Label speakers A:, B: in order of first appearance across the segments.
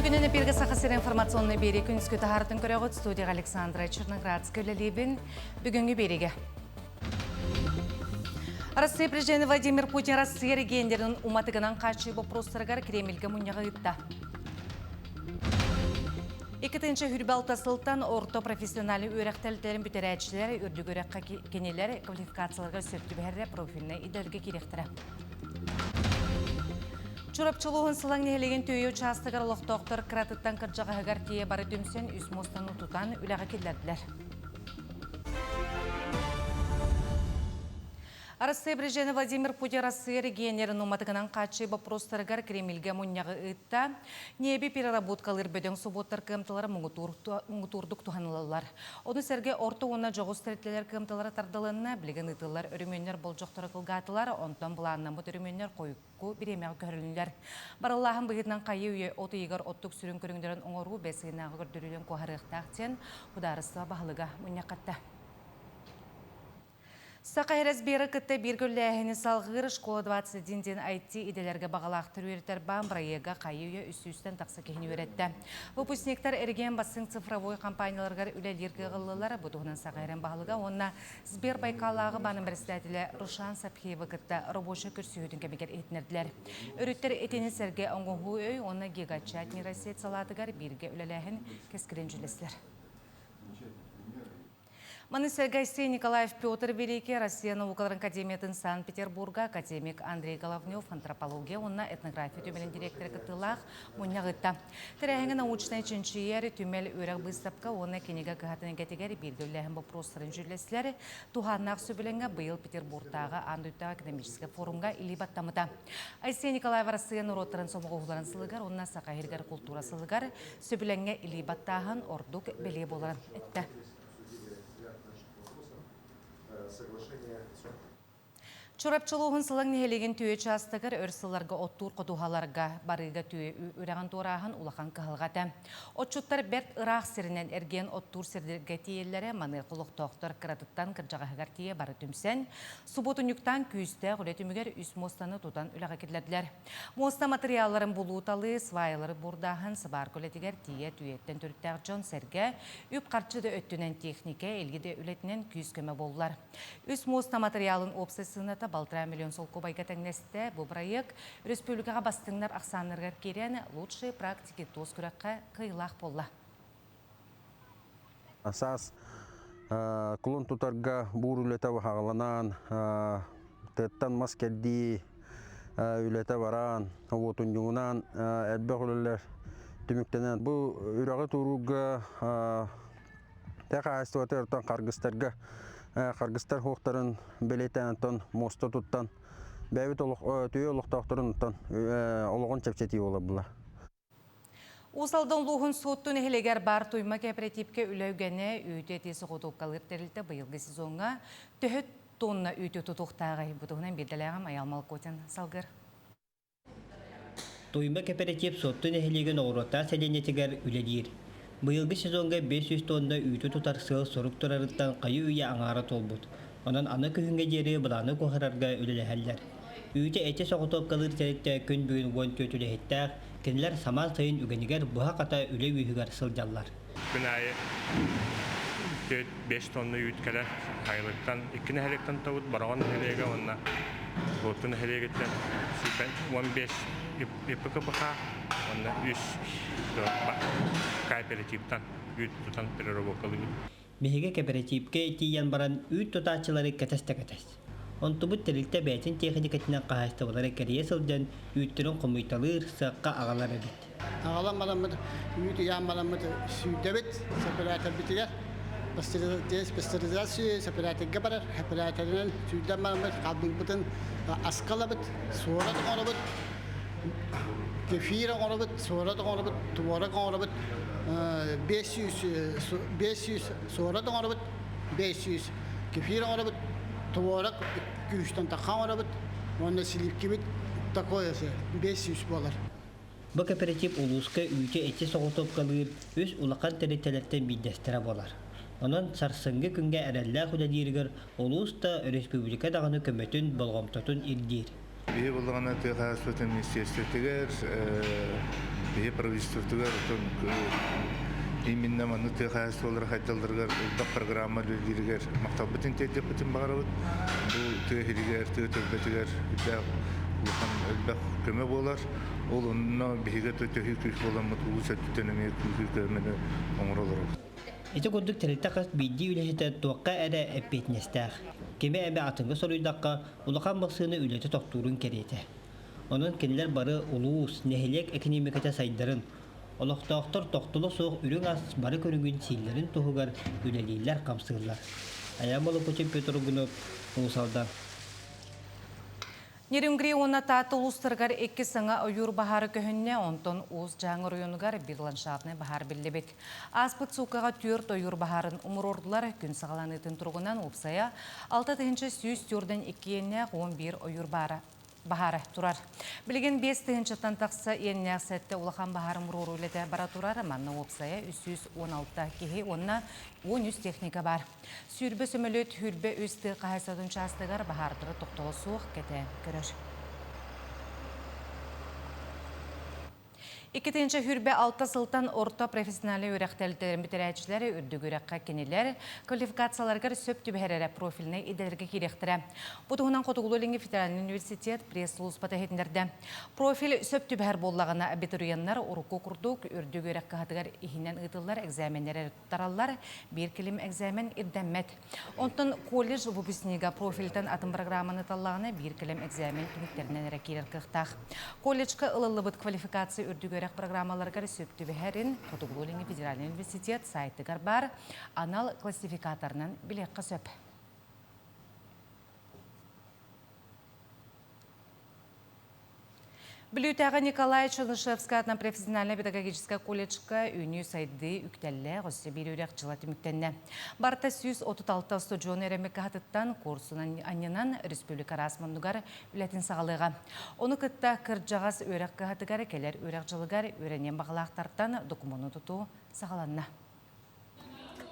A: Үтүө күнүн эпиргэ Саха сирэ информационный биэрии күнүскү таһаарытын көрөҕүт. Студияға Александра Черноградская үлэлиибин. Бүгүҥҥү биэриигэ. Россия президенти Владимир Путин Россия регионерин уматыгынан хааччыы боппуруостарыгар Кремльгэ мунньаҕы ыытта. 2026 сылтан орто профессиональнай үөрэхтэлтэрин бүтэрээччилэр үрдүк үөрэххэ кинилэр квалификацияларга сөп түбэһэрэ профильнай идэлэргэ киириэхтэрэ. Чурапчы улууһун Сылаҥ нэһилиэгин Түөйэ учаастагар олохтоохтор кыратыттан кырдьаҕаһыгар тиийэ бары түмсэн үс муостаны тутан үлэҕэ киллэрдилэр. Арассыыйа президенэ Владимир Путин Россия регионерын уматыгынан хааччыы боппуруостарыгар Кремльгэ мунньаҕы ыытта. Ньиэби переработкалыыр бөдөҥ собуоттар кыамталара муҥутуурдук туһанылаллар. Ону сэргэ орто уонна дьоҕус тэрилтэлэр кыамталара тардылынна, билигин ыытыллар өрөмүөннэр болдьохторо кылгаатылар, онтон былааннаммыт өрөмүөннэр хойукку бириэмэҕэ көһөрүлүннүлэр. Барыллааһын быһыытынан хайыы-үйэ от ыйыгар оттук сүрүн көрүҥнэрин оҥоруу бэс ыйынааҕы көрдөрүүтүн куоһарыахтаах диэн судаарыстыба баһылыга мунньахха эттэ. Саха РСБ-ры кытта биир көллээһини салҕыыр Школа 21 диэн IT идэлэргэ баҕалаахтар үөрэтэр баан бырайыага хайы-үйэ үс сүүстэн тахса киһини үөрэттэ. Выпускниктар эрэгийиэн бастыҥ цифровой компанияларыгар үлэлиир кыаҕыллылар. Бу туһунан Саха Эрэн баһылыга уонна Сбер Байкаллааҕы баанын председателэ Рушан Сапхиевы кытта рабочай көрсүһүүтүн кэмигэр иһитиннэрдилэр. Өрүттэр итини сэргэ оҥоһуу өй уонна гигачат нейросеть салаатыгар бииргэ үлэлээһин кэскилин дьүүллэстилэр. Маны сэргэ Айсен Николаев Петр Великий Россия наукаларын академиятын Санкт-Петербурга академик Андрей Головнев антропология уонна этнография түмэлин дириэктэрэ кыттыылаах мунньах ыытта. Тэрээһиҥҥэ научнай чинчийэр түмэл үөрэх быыстапка уонна кинигэ кыһатын эйгэтигэр бииргэ үлэлээһин боппуруостарын дьүүллэстилэр. Туһааннаах сөбүлэҥҥэ быйыл Петербургтааҕы аан дойдутааҕы экономическай форумҥа илии баттаммыта. Айсен Николаев Арассыыйа норуоттарын сомоҕолоһууларын сылыгар уонна Саха сиригэр култуура сылыгар сөбүлэҥҥэ илии баттааһын ордук бэлиэ буоларын эттэ. Чурапчы улууһун Сылаҥ нэһилиэгин Түө учаастагар өр сылларга оттуур ходуһаларга барыыга түө үрэҕин туорааһын улахан кыһалҕа этэ. Отчуттар бэрт ыраах сиринэн эргийэн оттуур сирдэргэ тиийэллэрэ, маныаха олохтоохтор кыратыттан кырдьаҕаһыгар тиийэ бары түмсэн, субуотунньуктаан күүстээх үлэ түмүгэр үс муостаны тутан үлэҕэ киллэрдилэр. Муоста матырыйаалларын булуу-талыы, сваялары буурдааһын, сыбаарка үлэтигэр тиийэ үйэттэн төрүттээх дьон-сэргэ, үп-харчы да өттүнэн техникэ, илги да үлэтинэн күүс-көмө буоллар. Үс муоста матырыйаалын уопсай сыаната балтараа миллион солкуобайга тэҥнэстэ. Бу бырайыак республикаҕа бастыҥнар ахсааннарыгар киирэн, «Лучшие практики» туос күрэххэ кыайыылаах буолла.
B: Саас кулун тутарга буур үлэтэ хаҕаланан, тыаттан мас кэрдии үлэтэ баран, уотунньугунан элбэх үлэлэр түмүктэнэн бу үрэҕи туруурга тыа хаһаайыстыбатыгар оттон харгыстарга харгыстар хуохтарын бэлиэтээн оттон муоста туттан бэйэбит олох түйэ олохтоохторун оттон олоҕун чэпчэтии буолар була.
A: Уус Алдан улууһун Суотту нэһилиэгэр баар Туйма кооперативка үлэ үгэнэ үүтү эти соҕотуопкалыыр тэрилтэ быйылгы сезоҥҥа төһө тонна үүтү тутуохтааҕый? Бу туһунан биирдэлээҕим Айаал Малкотин салгыр.
C: Туйма кооператив Суотту нэһилиэгин Оҕуруоттаах сэлиэнньэтигэр үлэлиир. Быйылгы сезоҥҥа 500 тонна үүтү тутар сыал-сорук турарыттан хайы-үйэ аҥаара туолбут. Онон аны күһүҥҥэ диэри былааны куоһарарга үлэлэһэллэр. Үүтэ эти соҕотуопкалыыр тэрилтэ күн бүгүн 14 үлэһиттээх, кинилэр самаан сайын үгэнигэр буһа-хата үлэ үөһүгэр сылдьаллар.
D: Күн аайы 4-5 тонна үүт кэлэр. Хайылыктан икки нэһилиэктэн тобут Бороҕон нэһилиэгэ уонна Суотту нэһилиэгиттэн 15 ИПКПХ уонна үс кооперативтан үүт тутан переработкалыыбыт.
C: Биһиги кэпэрэтиипкэ тиийэн баран үүт тутааччылары кэтэс да кэтэс. Онтубут тэрилтэ бэйэтин тиэхиньикэтинэн хаһаайыстыбалары кэрийэ сылдьан үүттэрин хомуйталыыр, сыахха аҕалар эбит.
E: Аҕалан бараммыт, үүт ыйаан бараммыт сүүрдэбит сэпэрээтэбитигэр пастеризация сэпэрээтергэ барар. Сэпэрээтеринэн сүүрдэн бараммыт халбыырбытын аска ылабыт, суорат оҥоробут, кефир оҥоробут, суорат оҥоробут, творог оҥоробут, 500 суорат оҥоробут, 500 кефир оҥоробут, творог күүстэн тахха оҥоробут уонна сливкибит такое 500 буолар.
C: Бу кооператив улууска үүтү эти соҕотуопкалыыр үс улахан тэрилтэлэртэн биирдэстэрэ буолар. Онон сарсыҥҥы күҥҥэ эрэллээх үлэлииригэр улуус да, өрөспүүбүлүкэ даҕаны көмөтүн, болҕомтотун ирдиир.
F: Биһи буллаҕына тыа хаһаайыстыбатын министиэристибэтигэр Биһи правительствотыгар отон именно маннык тыа хаһаайыстыбалара хайдалларыгар элбэх программа үлэлииригэр махталбытын тиэрдиэхпитин баҕарабыт. Бу тыа иһигэр, тыа төлбөтүгэр элбэх улахан элбэх көмө буолар. Ол онно биһиги төһүү күүс буоламмыт улуус өттүттэн эмиэ күүһү көмөнү оҥоро олоробут.
C: Ити курдук тэрилтэ хас биирдии үлэһитэ туохха эрэ эппиэтинэстээх. Кими эмэ атыҥҥа соруйдахха, улахан массыына үлэтэ тохтуурун кэриэтэ. Онон кинилэр бары улуус, нэһилиэк экэниэмикэтэ сайдарын, олохтоохтор тохтоло суох үрүҥ ас бары көрүҥүн сииллэрин туһугар үлэлииллэр-хамсыыллар. Айаан Болокутин Петр Угунов, Уус Алдан.
A: Нерюнгри уонна Таатта улуустарыгар икки саҥа ойуур баһаара көһүннэ, онтон Уус Дьааҥы оройуонугар биир ландшафтнай баһаар биллибит. Ааспыт сууккаҕа түөрт ойуур баһаарын умуруордулар. Күн саҕаланыытын туругунан уопсайа 6 142 иэннээх 11 ойуур баара баһаара турар. Билигин 5 тыһыынчаттан тахса иэннээх сэттэ улахан баһаар умуруоруу үлэтэ бара турар. Манна уопсайа 316 киһи уонна 13 техника баар. 20 сөмөлүөт 23 тыа хаһаайыстыбатын учаастагар баһаардары тохтоло суох кэтээн көрөр. 2026 сылтан орто профессиональнай үөрэх тэрилтэлэрин бүтэрээччилэр үрдүк үөрэххэ кинилэр квалификацияларыгар сөп түбэһэр эрэ профильнай идэлэргэ киириэхтэрэ. Бу туһунан Хотугулуу-Илиҥҥи федеральнай университет пресс-сулууспата иһитиннэрдэ. Профиль сөп түбэһэр буоллаҕына, абитуриеннар урукку курдук үрдүк үөрэх кыһатыгар иһинэн ыытыллар экзаменнэри туттараллар, биир кэлим экзамен ирдэммэт. Онтон колледж выпускнига профильтан атын программаны таллаҕына биир кэлим экзамен түмүктэринэн эрэ киирэр кыахтаах. Колледжка ылыллыбыт квалификация үрдүк үөрэх программаларыгар сөп түбэһэрин Хотугулуу-Илиҥҥи федеральнай университет сайтыгар баар анал классификаторынан билиэххэ сөп. Бүлүүтээҕи Николай Чернышевскай аатынан профессиональнай педагогическай колледжка үүнүү-сайдыы үктэллээх өссө биир үөрэх дьыла түмүктэннэ. Барыта 136 устудьуон эрэмик кыһатыттан куурсунан анньынан республика араас муннугар үлэтин саҕалыаҕа. Ону кытта кырдьаҕас үөрэх кыһатыгар кэлэр үөрэх дьылыгар үөрэниэн баҕалаахтартан докумуону тутуу саҕаланна.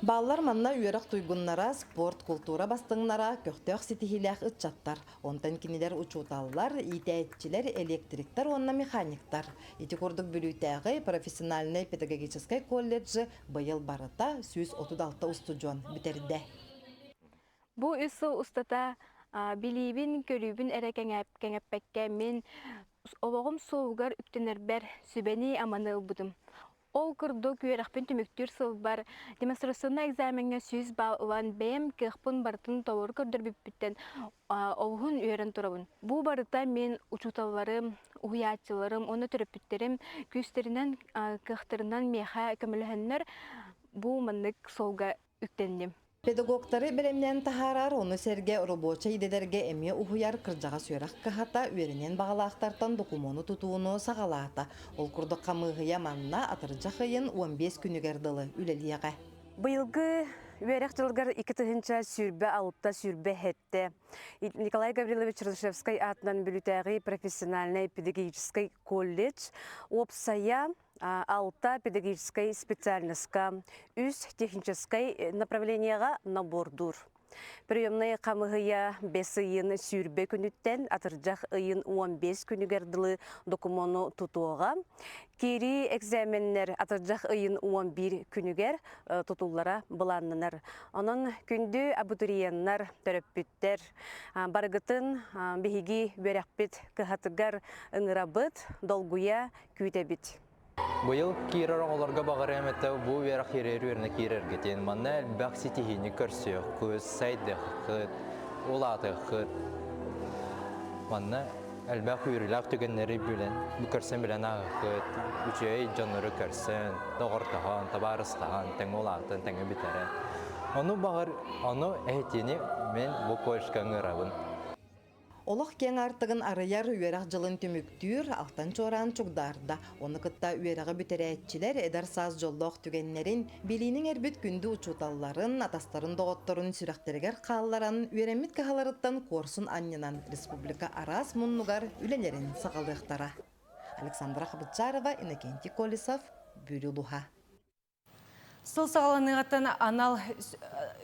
G: Бааллар манна үөрэх туйгуннара, спорт, култуура бастыҥнара, көхтөөх ситиһиилээх ыччаттар. Онтон кинилэр учууталлар, иитээччилэр, электриктэр уонна механиктар. Ити курдук Бүлүүтээҕи профессиональнай педагогическай колледжы быйыл барыта 136 устудьуон бүтэрдэ.
H: Бу үс сыл устата билиибин, көрүүбүн эрэ кэҥэппэккэ мин олоҕум суолугар үктэнэрбэр сүбэни-аманы ылбытым. Ол курдук үөрэхпин түмүктүүр сылбар демонстрационнай экзамеҥҥа 100 балл ылан бэйэм кыахпын барытын толору көрдөрбүппүттэн олуһун үөрэн турабын. Бу барыта мин учууталларым, уһуйааччыларым уонна төрөппүттэрим күүстэринэн, кыахтарынан миэхэ көмөлөһөннөр бу маннык суолга үктэнним.
G: Педагогтары бэлэмнээн таһаарар, ону сэргэ рабочай идэлэргэ эмиэ уһуйар кырдьаҕас үөрэх кыһата үөрэниэн баҕалаахтартан докумуону тутууну саҕалаата. Ол курдук хамыыһыйа манна атырдьах ыйын 15 күнүгэр дылы үлэлиэҕэ.
I: Быйылгы үөрэх дьылыгар 2026-27 Николай Гаврилович Чернышевскай аатынан Бүлүүтээҕи профессиональнай педагогическай колледж уопсайа алта педагогическай специальноска, үс техническай направлениеҕа набордуур. Приемнай хамыһыйа бэс ыйын 20 күнүттэн атырдьах ыйын 15 күнүгэр дылы докумуону тутуоҕа. Киирии экзаменнэр атырдьах ыйын 11 күнүгэр тутуллара былааннанар. Онон күндү абитуриеннар, төрөппүттэр барыгытын биһиги үөрэхпит кыһатыгар ыҥырабыт, долгуйа күүтэбит.
J: Быйыл киирэр оҕолорго баҕарыам этэ бу үөрэх иэрэр үөрэнэ киирэргитин, манна элбэх ситиһиини көрсүөххүт, сайдыаххыт, улаатыаххыт. Манна элбэх үөрүүлээх түгэннэри билэн, көрсөн билэн ааһыаххыт, үчүгэй дьоннору көрсөн, доҕордоһон, табаарыстаһан, тэҥэ улаатан, тэҥэ бүтэрэн. Ону баҕар, ону эһитини мин бу колледжка ыҥырабын.
G: Олох киэҥ аартыгын арыйар үөрэх дьылын түмүктүүр Алтан Чуораан чугдаарда. Ону кытта үөрэҕи бүтэрээччилэр эдэр саас дьоллоох түгэннэрин, билиинин эрбит күндү учууталларын, атастарын доҕотторун сүрэхтэригэр хаалларан, үөрэммит кыһаларыттан куорсун анньынан республика араас муннугар үлэлэрин саҕалыахтара. Александра Хабытчарова, Иннокентий Колесов, Бүлүү улууһа.
A: Сыл саҕаланыаҕыттан анал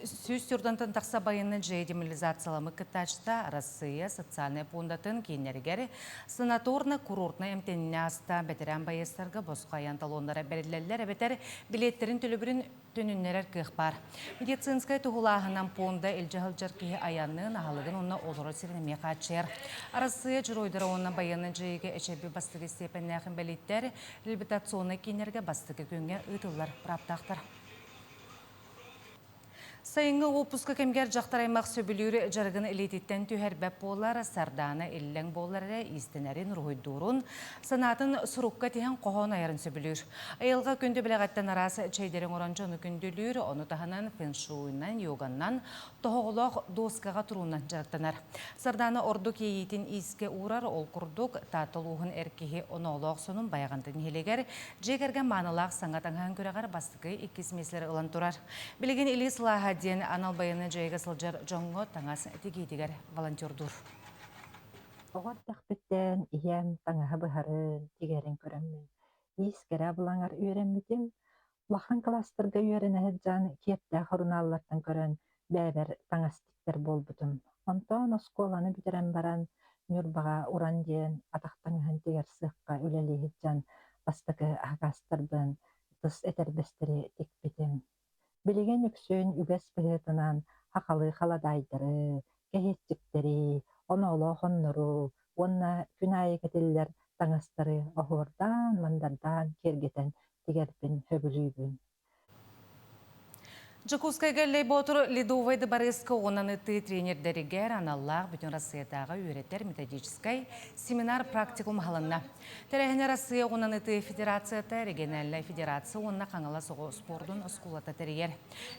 A: 140-тан тахса байыаннай дьиэ демобилизацияламмыт кыттааччыта Арассыыйа социальнай пуондатын кииннэригэр санаторно-курортнай эмтэниини ааста. Бэтэрээн байыастарга босхо айан талоннара бэриллэллэр эбэтэр билиэттэрин төлөбүрүн төнүннэрэр кыах баар. Медицинскэй туһулааһынан пуонда илдьэ сылдьар киһи айанныын, аһылыгын уонна олорор сирин эмиэ хааччыйар. Арассыыйа дьоруойдара уонна байыаннай дьайыыга эчэйбит бастакы истиэпэннээх инбэлииттэр реабилитационнай кииннэргэ бастакы күҥҥэ ыытыллар бырааптаахтар. Сайыҥҥы уоппуска кэмигэр дьахтар аймах сөбүлүүр дьарыгын илиититтэн түһэрбэт буолар, Сардаана иллэҥ буоллар эрэ иистэнэрин, уруһуйдуурун, санаатын сурукка тиһэн хоһоон айарын сөбүлүүр. Айылҕа күндү бэлэҕиттэн араас чэйдэри оҥорон дьону күндүлүүр, ону таһынан фэншуйунан, йоганнан, тоһоҕолоох дуоскаҕа туруунан дьарыктанар. Сардаана ордук иэйиитин иискэ уурар, ол курдук Таатта улууһун эр киһи оноолоох сонун Байаҕантай нэһилиэгэр дьиэ кэргэн маанылаах саҥа таҥаһын күрэҕэр бастакы иккис миэстэлэри ылан турар. Билигин Илии сылааһа диэн анал байыаннай дьайыыга сылдьар дьоҥҥо таҥас тигиитигэр волонтердуур.
K: Оҕо эрдэхпиттэн ийэм таҥаһы быһарын, тигэрин көрөммүн, иис кэрэ абылаҥар үөрэммитим. Улахан кылаастарга үөрэнэ сылдьан киэптээх сурунааллартан көрөн бэйэбэр таҥас тиктэр буолбутум. Онтон оскуоланы бүтэрэн баран Ньурбаҕа Уран диэн атах таҥаһын тигэр сыахха үлэлии сылдьан бастакы аһаҕастарбын тыс этэрбэстэри тикпитим. Билигин үксүн үгэс быһыытынан сахалыы халадаайдары, кэһиэччиктэри, оноолоох оннору уонна күн аайы кэтиллэр таҥастары оһуордаан-мандардаан киэргэтэн тигэрбин сөбүлүүбүн.
A: Дьокуускайга Эллэй Боотур Ледовай дыбарыаска оҕунан ытыы тренердэригэр аналлаах Бүтүн Россиятааҕы үөрэтэр методическай семинар-практикум аһылынна. Тэрээһини Россия оҕунан ытыы федерацията, региональнай федерация уонна Хаҥалас оҕо спордун оскуолата тэрийэр.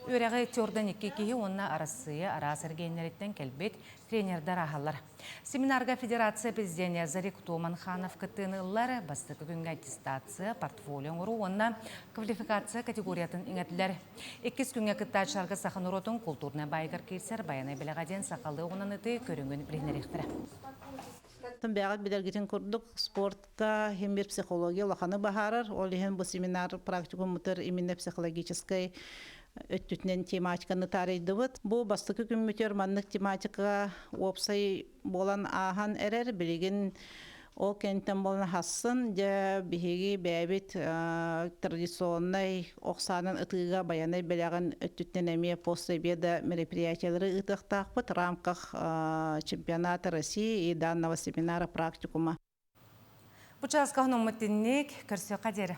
A: Үөрэҕи Тердан икки киһи уонна Арассыыйа араас эргиэннэриттэн кэлбит тренердэр ааһаллар. Семинарга федерация президенэ Зарик Томанханов кыттыыны ыллар, бастакы күҥҥэ аттестация, портфолио оҥоруу уонна квалификация категориятын иҥэрдилэр. Иккис күҥҥэ кыттааччыларга саха норуотун култуурунай баайыгар киирсэр Байанай бэлэҕэ диэн сахалыы оҕунан ытыы көрүҥүн билиһиннэриэхтэрэ.
L: Бэҕэт билэргитин курдук спортка иһин бир психология улаханы баһаарар. Ол иһин бу семинар практикуммутар именно психологическай өттүтүнэн тематиканы таарыйдыбыт. Бу бастакы күммүтүгэр маннык тематика уопсай буолан ааһан эрэр. Билигин ол кэнниттэн буолан хассын дьэ биһиги бэйэбит традиционнай ох саанан ытыыга байанай бэлэҕин өттүттэн эмиэ постсобеда мероприятиялары ыытыахтаахпыт в рамках чемпионата России и данного семинара практикума.
A: Бу чааска хонуммут тинник көрсүөххэ диэри.